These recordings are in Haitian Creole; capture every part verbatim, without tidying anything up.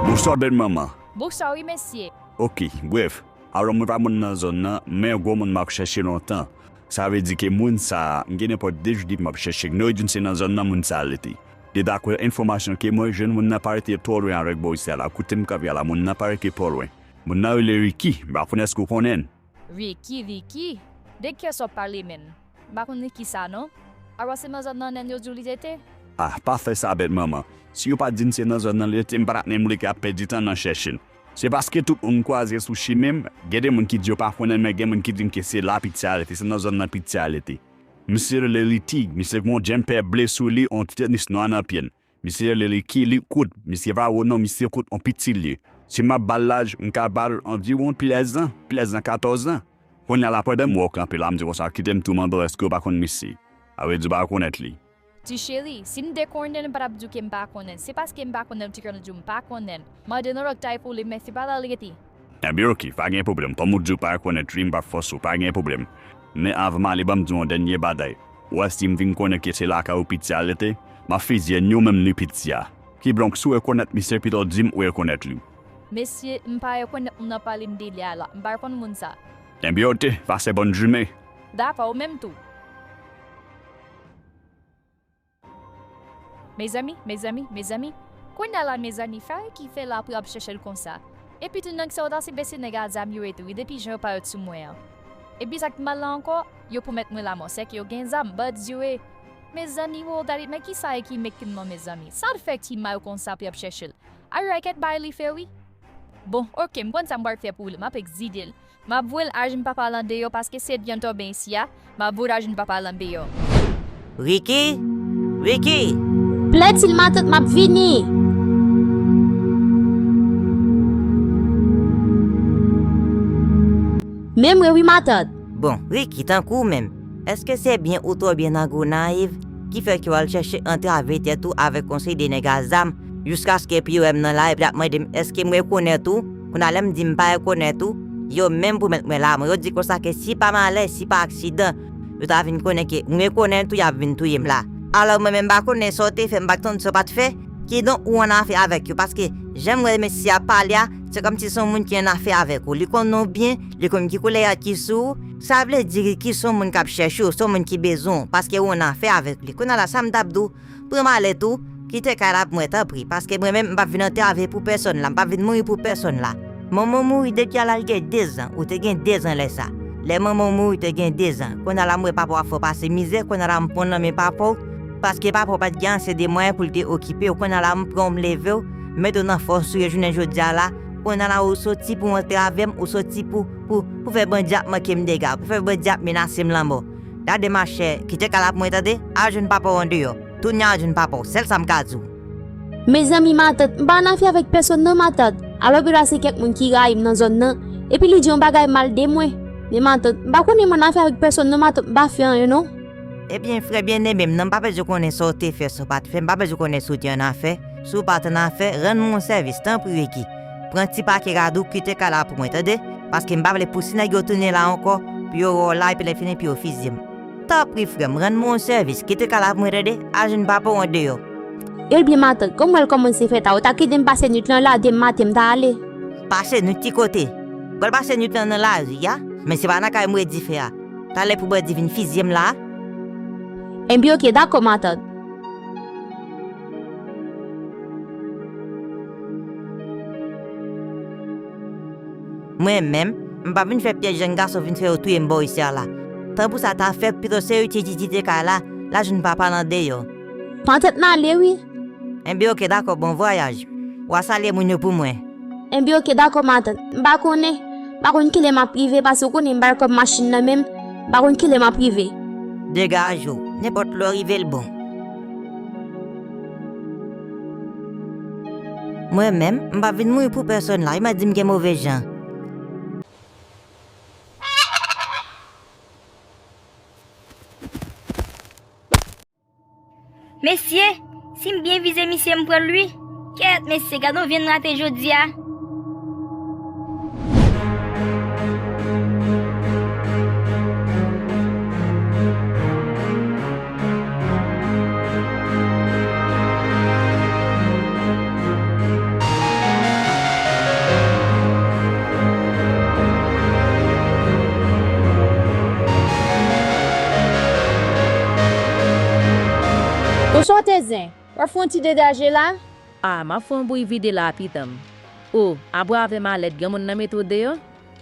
Bonswa, bèl manman. Bonswa, wi, mesye. Ok, brèf. Alò, mwen pa moun nan zòn nan, men gwo moun m ap chèche lontan. Sa vle di ke moun sa a, m gen nenpòt de jou depi m ap chèche l. Nou di m se nan zòn nan moun sa a rete. Li dakò, enfòmasyon ke mwen jwenn, moun nan pa rete twò lwen avèk bò isi a la. Kote m kanpe a la, moun nan pa rete twò lwen. Moun nan rele Ricky, m pa konnen èske w konnen l. Ricky, Ricky? De kiyès w ap pale, menm? M pa konn Ricky sa, non. Alò, se nan zòn nan menm yo di w li rete? Ah, pa fè sa, bèl manman. Si yo pa t di m se nan zòn nan li rete, m pa t ap menm riske ap pèdi tan nan chèche l. Se paske tout moun m kwaze sou chimen m, gen de moun ki di yo pa konnen l, men gen moun ki di m ke se la piti a rete, se nan zòn nan piti a rete. Misye rele Ricky, misye gen yon djèmpè ble sou li, yon ti tenis nwa nan pye l. Misye rele Ricky, li kout, misye pa wo non, misye kout, yon piti l ye. Si m ap ba l laj, m ka ba l anviwon trèz an, trèz an, katòz an. Kounye a la, pandan m wè w kanpe la, m di konsa, kite m tou mande w èske w pa konn misye. A vre di, w pa rekonèt li. Ti cheri, si m te konnen l, m pa t ap di w ke m pa konnen l. Se paske m pa konnen l, m te konn di w m pa konnen l. Mande nan lòt kay pou li, men se pa la l rete. Ebyen, oke, pa gen pwoblèm. Kòm ou di w pa rekonèt li, m p ap fòse w, pa gen pwoblèm. Men avan m ale, ban m di w yon dènye bagay. Ou wè, si m vin konnen ke se lakay ou piti a rete, m ap fizye ni ou menm ni piti a. Kidonk, si w rekonèt misye, pito di m ou rekonèt li. Mesye, m pa rekonèt moun nan pale m de li a la. M pa konn moun sa. Ebyen, oke, pase bòn jounen. Dakò, ou menm tou. Mezanmi, mezanmi, mezanmi. Kounye a la, mezanmi, sa Ricky fè la pou y ap chèche l konsa? Epi tou, nèg sa yo ta sipoze se nèg a zam yo ye tou, wi, depi jan yo parèt sou mwen an. Epi sa k pi mal la ankò, yo pwomèt mwen lamò, sèke yo gen zam, bandi yo ye. Mezanmi, wo, gade, men kisa Ricky met nan men, mezanmi? Sa l fè ki mal konsa pou y ap chèche l? Alright, kèt bay li fè, wi. Bon, oke, m konn sa m pral fè pou li, m ap egzile l. M ap voye l ajoun papa l andeyò paske se byen tonbe isi a. M ap voye l ajoun papa l andeyò. Ricky! Ricky! Plètil matant, m ap vini! Men mwen wi matant. Bon, Ricky, tankou w menm, èske se byen ou twò byen nan Gonayiv ki fè ke w al chèche antrave tèt ou avèk yon seri de nèg a zam jiskaske epi yo wè m nan lari epi y ap mande m èske m rekonèt ou? Kounye a lè m di m pa rekonèt ou, yo menm pwomèt mwen lamò. Yo di konsa ke si pa malè, si pa aksidan, yo ta vin konnen ke m rekonèt ou, y ap vin touye m la. Alò mwen menm m pa konnen sa w te fè, m pa t konn sa w pa t fè. Kidonk ou annafè avèk yo, paske jan m wè mesye a pale a, se kòmsi se yon moun ki annafè avèk ou. Li konnen w byen, li konn ki koulè yad ki sou ou. Sa vle di Ricky se yon moun k ap chèche w, se yon moun ki bezwen w, paske ou annafè avèk li. Kounye a la sa m t ap di w, pran malèt ou, kite kay la pou mwen tanpri, paske mwen menm m p ap vin antrave pou pèsonn la, m p ap vin mouri pou pèsonn la. Manman w mouri depi a laj de dezan, ou te gen dezan lè sa. Lè manman w mouri, ou te gen dezan. Kounye a la m wè papa w ap fè w pase mizè, kounye a la m pran w nan men papa w, paske papa w pa t gen ase de mwayen pou l te okipe w. Kounye a la m pran w, m leve w, m mete w nan fòs ou ye jounen jodi a la. Kounye a la ou soti pou antrave m, ou soti pou, pou, pou fè bandi ap manke m dega, pou fè bandi ap menase m lanmò. Gade machè, kite kay la pou mwen tande, al jwenn papa w andeyò. Tounen al jwenn papa w, sèl sa m ka di w. Mezanmi matant, m pa annafè avèk pèsonn non matant. Alò pito a se kèk moun ki rayi m nan zòn nan, epi li di yon bagay mal de mwen. Men matant, m pa konnen m annafè avèk pèsonn non matant, m pa fè anyen non. Ebyen, frè byeneme m nan, m pa bezwen konnen sa w te fè, sa w pa t fè, m pa bezwen konnen si w te annafè. Si w pa t annafè, rann mwen yon sèvis, tanpri Ricky. Pran ti pake rad ou, kite kay la pou mwen, tande? Paske m pa vle pou si nèg yo tounen la ankò, pou yo wè w la, epi lè fini, pou yo fizye m. Tanpri, frè m, rann mwen yon sèvis, kite kay la pou mwen, tande? Al jwenn papa w andeyò. Ebyen, matant, kòm m wè l kòmanse fè ta, ou ta kite m pase nwit lan la, demen maten m ta ale. Pase nwit ki kote? W al pase nwit lan nan lari a? Men se pa nan kay mwen di fè a. Talè pou bandi vin fizye m la. Enben, oke, dakò, matant. Mwen menm, m pa vin fè pyès jèn gason vin fè yo touye m bò isi a la. Tan pou sa ta fèt, pito se Ricky ki kite kay la, l al jwenn papa l andeyò. Matant, m ale wi. Enben, oke, dakò, bon vwayaj. W a salye moun yo pou mwen. Enben, oke, dakò, matant. M pa konnen. M pa konn kilè m ap rive, paske w konnen m pa gen kòb machin nan menm. M pa konn kilè m ap rive. Degaje w. Nenpòt lè w rive, l bon. Mwen menm, m pa vin mouri pou pèsonn la. Yo mèt di m gen move jan. Mesye, si m byen vize misye, m pran l wi. Kèt, mesye, gade yon vyann rate jodi a. Fè yon ti degaje la. A, m ap fè yon bri vide la a pitan m. O, apre avè malèt granmoun nan mete w deyò?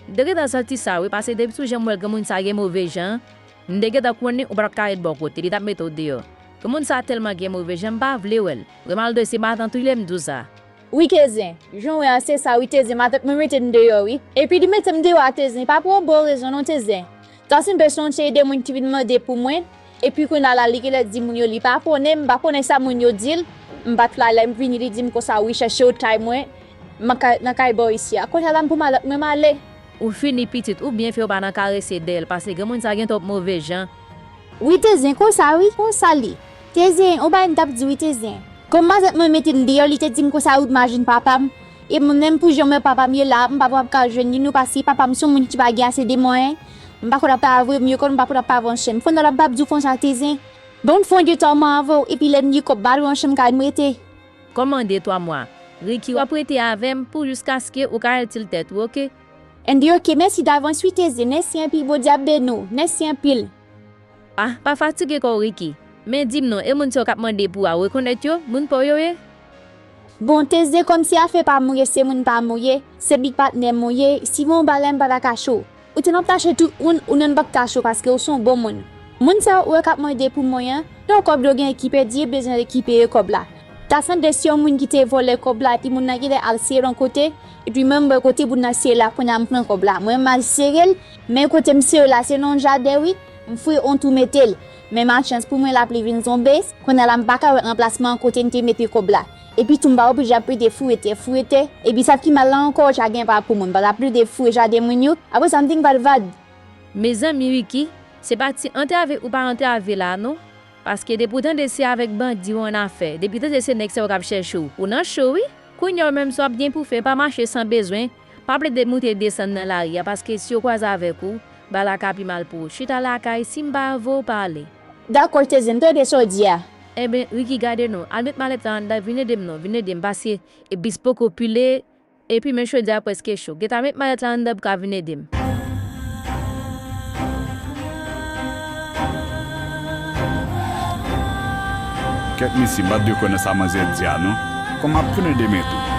M te gentan santi sa wi, paske depi sou jan m wè l granmoun sa gen move jan, m te gentan konnen ou pa t ap ka ret bò kote, li t ap mete w deyò. Granmoun sa tèlman gen move jan, m pa vle wè l. Vrèman, l dwe se matant wi lè m di w sa. Wi Tezen, jan w wè a se sa wi Tezen, matant mwen mete m deyò wi. Epi li mete m deyò a Tezen, pa pou yon bon rezon non Tezen. Tasin bezwen yon seri de moun ki vin mande pou mwen, epi kounye a la li genlè di moun yo li pa konnen, m pa konnen sa moun yo di l, m pa t la lè m vini li di m konsa wi chèche w kay mwen, m nan kay bò isi a. Kounye a la m pou malèt mwen m ale. Ou fini pitit, ou byen fè ou pa nan karese dèyè l, paske granmoun sa gen twòp move jan. Wi Tezen, konsa wi, konsa li. Tezen, on bagay m t ap di wi Tezen. Kòm matant mwen mete m deyò, li te di m konsa wi, imajine papa m. E mwen menm pou jan m wè papa m ye la, m pa pral ka jwenn li non paske papa m se yon moun ki pa gen ase de mwayen. M pa konn ap pa avwe m yo konn, m pa konn ap pa vanche m. Fò nan ap ap di w konsa Tezen. Bon, m fè yon detòman avè w, epi lè m gen kòb, ba l yon chanm kay m rete. Kòman de twa mwa? Ricky, w ap rete avè m pou jiskaske ou ka itil tèt ou, oke? Andy, oke, mèsi davans wi Tezen, mèsi anpil, Bondye ap beni w, mèsi anpil. Ah, pa fatige kò w Ricky. Men di m non, e moun sa yo k ap mande pou w a, ou rekonèt yo? Moun pa w yo ye? Bon, Tezen, kòmsi afè pa m ou ye, se moun pa m ou ye, se big patnè m ou ye, si m wè yon bagay m pa ta kache w. Ou te nan ap kache tout moun, ou menm pa t kache w paske ou se yon bon moun. Moun sa yo ou wè k ap mande pou mwen an, se yon kòb yo gen ki pèdi, yo bezwen rekipere kòb la. Ta sanble se yon moun ki te vòlè kòb la epi moun nan genlè al sere l yon kote, epi mwen m wè kote moun nan sere l la, kounye a m pran kòb la. Mwen m al sere l, men kote m sere l la se nan yon jaden wi, m fouye yon twou mete l. Men malchans pou mwen lapli vin tonbe, kounye a la m pa ka wè anplasman an kote m te mete kòb la. Epi tou m pa oblije ap rete fouyete, fouyete, epi sa ki mal la ankò jaden pa pou mwen, m pa t ap rete fouye jaden moun yo, apre sa m te gen pa t vad. Mezanmi Ricky, se pa ti antrave ou pa antrave la non. Paske depi w tande se avèk bandi w annafè, depi w tande se nèg sa yo k ap chèche w, ou nan cho wi. Kounye a ou menm sa w ap gen pou fè, pa mache san bezwen, pa plede moute desann nan lari a paske si yo kwaze avèk ou, bagay la ka pi mal pou ou. Chita lakay, si m pa avè w, pa ale. Dakò Tezen, m tande sa w di a. Enben, Ricky gade non, al met malèt la anndan, vin ede m non, vin ede m paske bis poko pile, Epi men chodyè a prèske cho. Gentan met malèt la anndan pou ka vin ede m. Kèt mesye, m pa t dwe kwè nan sa manzè di a non. Kòman m ap tounen demen tou?